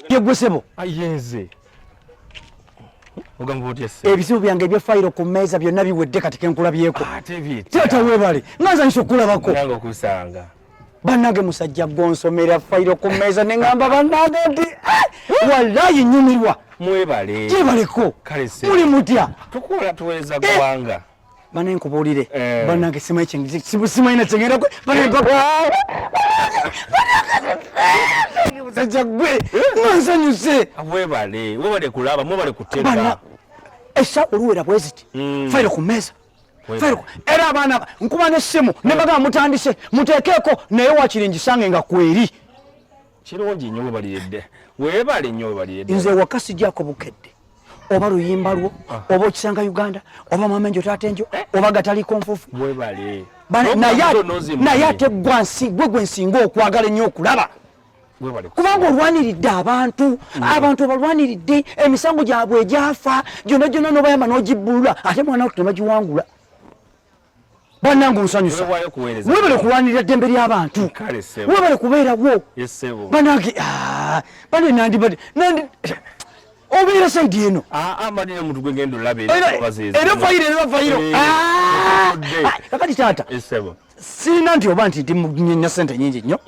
Yegwe sebo. Ayenze. Ogamba otya ssebo? Ebizibu byange ebya fayiro ku mmeeza byonna biwedde kati kenkulabyeko. Ate bitya? Taata weebale, nga nsanyuse okukulabako. Nange okusanga. Bannange musajja gw'onsomera fayiro ku mmeeza ne ŋŋamba bannange nti eh, wallaayi nnyumirwa. Mwebale. Gyebaleko. Kale ssebo. Muli mutya? Tukola tuweereza ggwanga. Bane nkubuulire. Eh. Bannange simanyi na kyengenda kwe. Bane musajja gwe nga nsanyuse. Mwebale, mwebale kulaba, mwebale kutega. Bana essaawa oluwera bwe ziti. Fayiro ku mmeeza. Mwebale. Fayiro era abaana nkuba n'essimu ne mbagamba mutandise muteekeeko naye waakiri ngisange nga kweri. Kirungi nnyo webaliredde. Webale nnyo webaliredde. Nze ewaka sijjaako bukedde oba luyimba lwo oba okisanga Uganda oba mama enjo taata enjo oba gataliko nfufu. Webale. Bane, N'ozimanyi. Naye ate gwe gwe nsinga okwagala ennyo okulaba. Webale. Kubanga olwaniridde abantu, abantu obalwaniridde emisango gyabwe egyafa gyonna gyonna n'obayamba n'ogibbulula ate mwana wattu ne bagiwangula. Bannange onsanyusa. Webale kuweereza. Webale kulwanirira ddembe ly'abantu. Kale ssebo. Webale kubeerawo. Yes, ssebo. Bannange, bane nandibadde, obeera sayidi eno. Mbadde n'omuntu gwe ngenda olaba era obazeeza. Era fayiro, era fayiro. Otudde. Kakati taata. Yes, ssebo. Sirina nti oba nti ndi nina ssente nnyingi nnyo.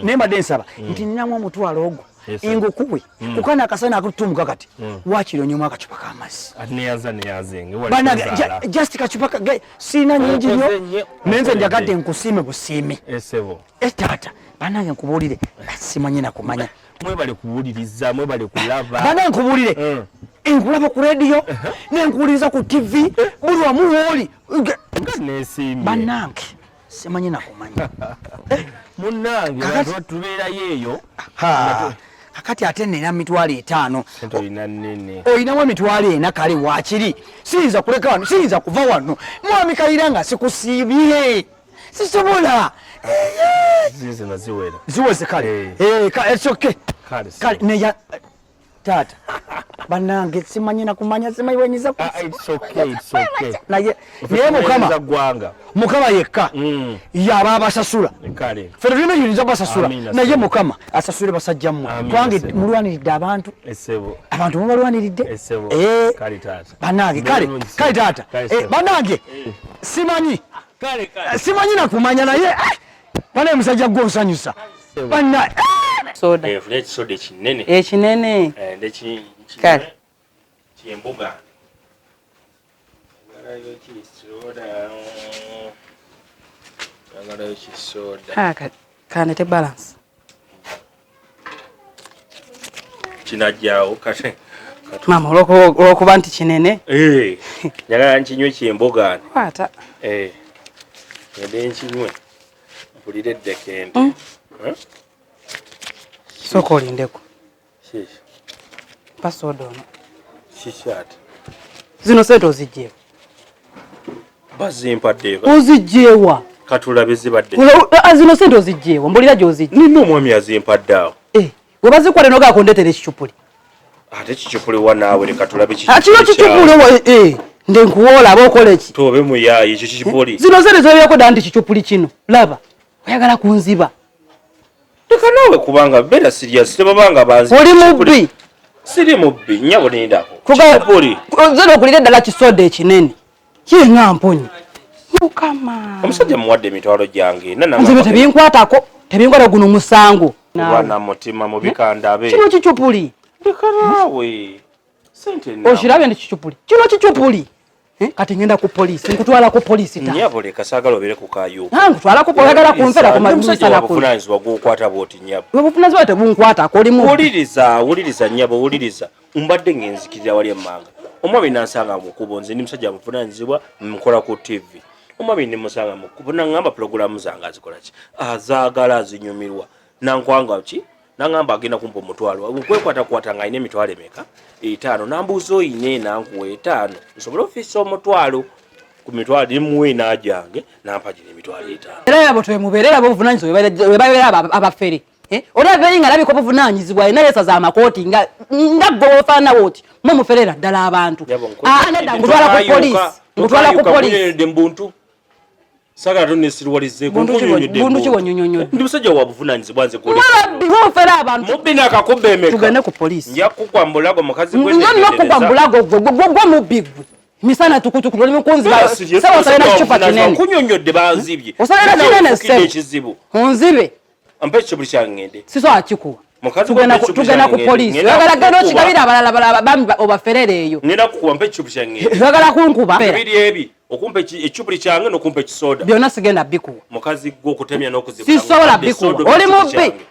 Naye mbadde nsaba nti nninamu omutwalo ogwo. Yes, sir. Ngukuwe. Kukana akasana akutumuka kati. Waakiri onywa akacupa k'amazzi. Ate neyanza neyanze. Wali Bannange, kuzaala. just kacupa sirina nnyingi nnyo. Okoze nnyo. Naye nze Okoze njagadde nnyo. nkusiime busiimi. Yes, ssebo. Taata, bannange nkubuulire. Simanyi na kumanya. Mwebale kuwuliriza, mwebale kulaba. Bannange nkubuulire. Nkulaba ku radio, ne nkuwuliriza ku TV, buli wamu w'oli. Nga neesiimye. Bannange, simanyi na kumanya. Munnange, Kakati bantu tubeerayo eyo. Kakati ate nina mitwalo 5. Sente olina nnene. Olinamu emitwalo 4 kale waakiri. Siyinza kuleka wano, siyinza kuva wano. Mwami Kayira nga sikusiibye. Sisobola. Zino ziwera. Ziweze kale. It's okay. Kale, Kale, neya, taata. Bannange simanyi na kumanya, simanyi bwe nyiza ku- It's okay, it's okay. Naye, naye Mukama, Tuweereza ggwanga. Mukama yekka. Y'aba abasasula. Kale. Ffe tulina ekiyinza obasasula. Amina, Naye ssebo. Mukama asasule basajja mmwe. Amina, Kubanga ssebo. mulwaniridde abantu. Ssebo. Abantu mubalwaniridde. Ssebo. Kale taata. Bannange, kale, Bulungi, ssebo. kale taata. Kale, ssebo. Bannange, simanyi. Kale, kale. Simanyi na kumanya naye, bannange musajja gwe onsanyusa. Ssebo. Bannange. Soda. Funa ekisoda ekinene. Ekinene. Kale. Kyembuga. Njagalayo kisoda. Njagalayo kisoda. Kandete balance. Kinajjawo kati. Mama, olwokuba nti kinene. Njagala nkinywe kyembuga. Kwata. Ngende nkinywe. Mpulire eddekende. Sooka olindeko. Kiki? Mpa soda ono. Kiki ate? Zino sente oziggyeewa? Bazimpadde. Oziggyeewa? Katulabe zibadde. Zino sente oziggyeewa? Mbulira gy'oziggye. Nina omwami azimpadde awo. We bazikwata n'ogaako ndeetera ekicupuli. Ate kicupuli wa naawe leka tulabe Kino kicupuli wa, nde nkuwoola aba okola eki? Tobe muyaayi, ekyo kicupuli. Zino sente z'obyako dda nti kicupuli kino. Laba, oyagala kunziba. Leka naawe kubanga beera serious, tebabanga banzi. Oli mubbi. Siri mubbi, nnyabo lindako. Kuba Kicupuli. Nze n'okulira eddala kisoda ekinene. Kye nga mponye. Mukama. Omusajja muwadde emitwalo gyange. Nna Nze nangamba tebinkwatako, tebinkwata guno musango. Bwana mutima mubi kandabe. Kino kicupuli. Leka naawe. Sente nna. Okirabye ndi kicupuli. Kino kicupuli. Kati ngenda ku poliisi, nkutwala ku poliisi ta. Nnyabo leka saagala obeere ku kayo. Nkutwala ku poliisi, oyagala kunfera ku Omusajja maduusa wa na ku- buvunaanyizibwa gw'okwata bw'oti nnyabo. Obuvunaanyizibwa tebunkwatako, oli mubbi. Wuliriza, wuliriza nnyabo, wuliriza. Mbadde ng'enzikirira wali emmanga. Omwami n'ansanga mu kkubo, nze ndi musajja buvunaanyizibwa, nkola ku TV. Omwami ne musanga mu kkubo, n'aŋŋamba pulogulaamu zange azikola ki? Azaagala, azinyumirwa. Nankwanga ki? N'aŋŋamba agenda kumpa omutwalo. Okwekwatakwata ng'alina emitwalo emeka? 5. N'ambuuza oyina enankuwa 5. Nsobole ofiisa omutwalo. Ku mitwalo emuwe n'agyange, n'ampa gino emitwalo 5. Era yabo twemubeerera obuvunaanyizibwa we babeera abafere. Oli abeera nga alabika obuvunaanyizibwa, alina yeesaza amakooti nga ggwe ofaanana oti, mwe muferera ddala abantu. Yabo, nkweka Nedda, nkutwala ku Tokayuka, poliisi. Nkutwala ku tokayuka, poliisi. munenedde mu buntu. Sagala tonesiriwalizeeko. Buntu ki bwonyonyonyodde? Ndi musajja wa buvunaanyizibwa nze. Mwabbi wofera abantu. Mubbi nakakubba emeka? Tugende ku poliisi. Nja kukwa mbulago mukazi gwe. Nja nokukwa mbulago gwe gwe gwe mubbi gwe. Misana tukutuku oli mukunzi ba sebo osalira kicupa kinene. Kunyonyodde banzibye. Osalira kinene sebo. Ekizibu. Onzibe. Ampa ekibuli kyange ngende. Sisobola kikuwa. Tugenda ku poliisi. Oyagala genda okigabira abalala balala bambi obaferere eyo. Ngenda kukuba mpa ekibuli kyange ngende. Oyagala kunkuba. Ebiri ebi okumpa ekibuli kyange n'okumpa ekisoda. Byonna sigenda bikuwa. Mukazi gwe okutemya n'okuzibula. Sisobola bikuwa. Oli mubbi.